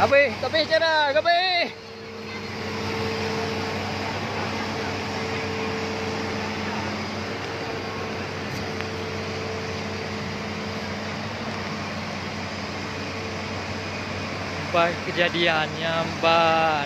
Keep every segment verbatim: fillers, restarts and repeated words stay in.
Ka abéh, ka abéh cara, ka abéh. Bah, keujadian nyan ban.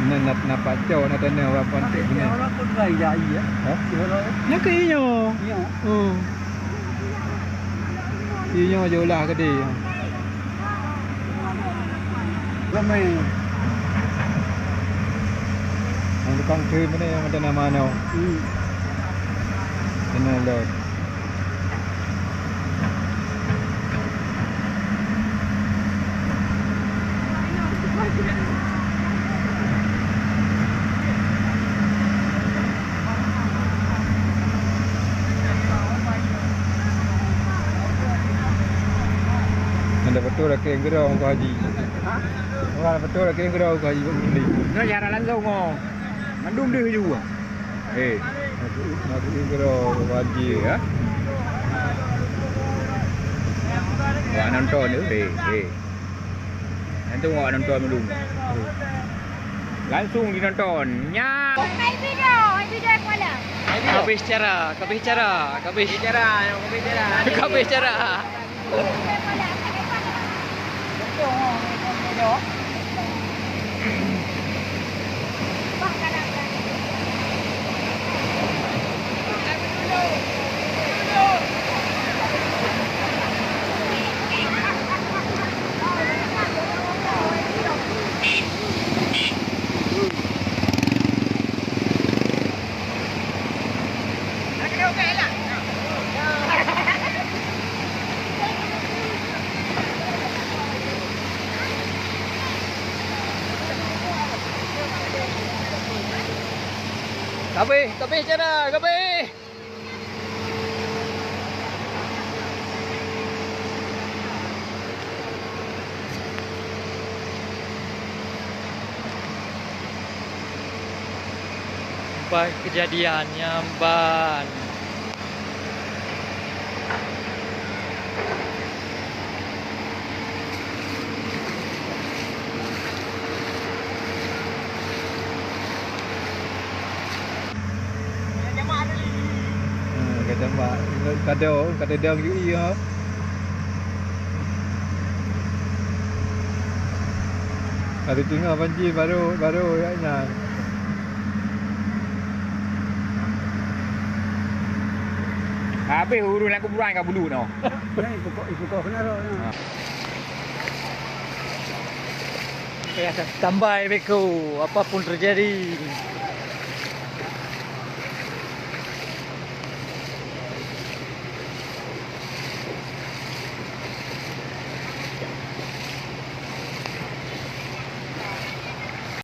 Na, na, na pat cok na tanoh bak pantai beuna. Ha? Nyan keu inyoe. Hmm. Inyoe jeuet ulah keudeh. Ramai. Nyang tukang kheun beuna nyang ada nama nyoe. Hmm. Kena lom. Ada betul lagi yang gerong Haji. Wah, betul lagi yang gerong Haji buat beli. Nah, cara langsung oh. Mandum deh juga. Eh, aku aku gerong Haji ya. Wah, nonton tu. Eh, eh. Nanti awak nonton dulu. Langsung dinonton. Nya. Hai video, hai video kuala. Ka abéh cara, ka abéh cara, ka abéh. Ka abéh cara, ka abéh cara. Ka abéh cara. Ka abéh, ka abéh cara, ka abéh. Bah, keujadian nyan ban. Ha, ka jamak. Kadang, kadang dang jui ha. Ada tengah banjir baru, baru ya nyan. Habéh ureueng lam kuburan ka bulu noh. Nah, ipukok, ipukok kena roh, nah. Ha. Ya, standby beko, apapun terjadi.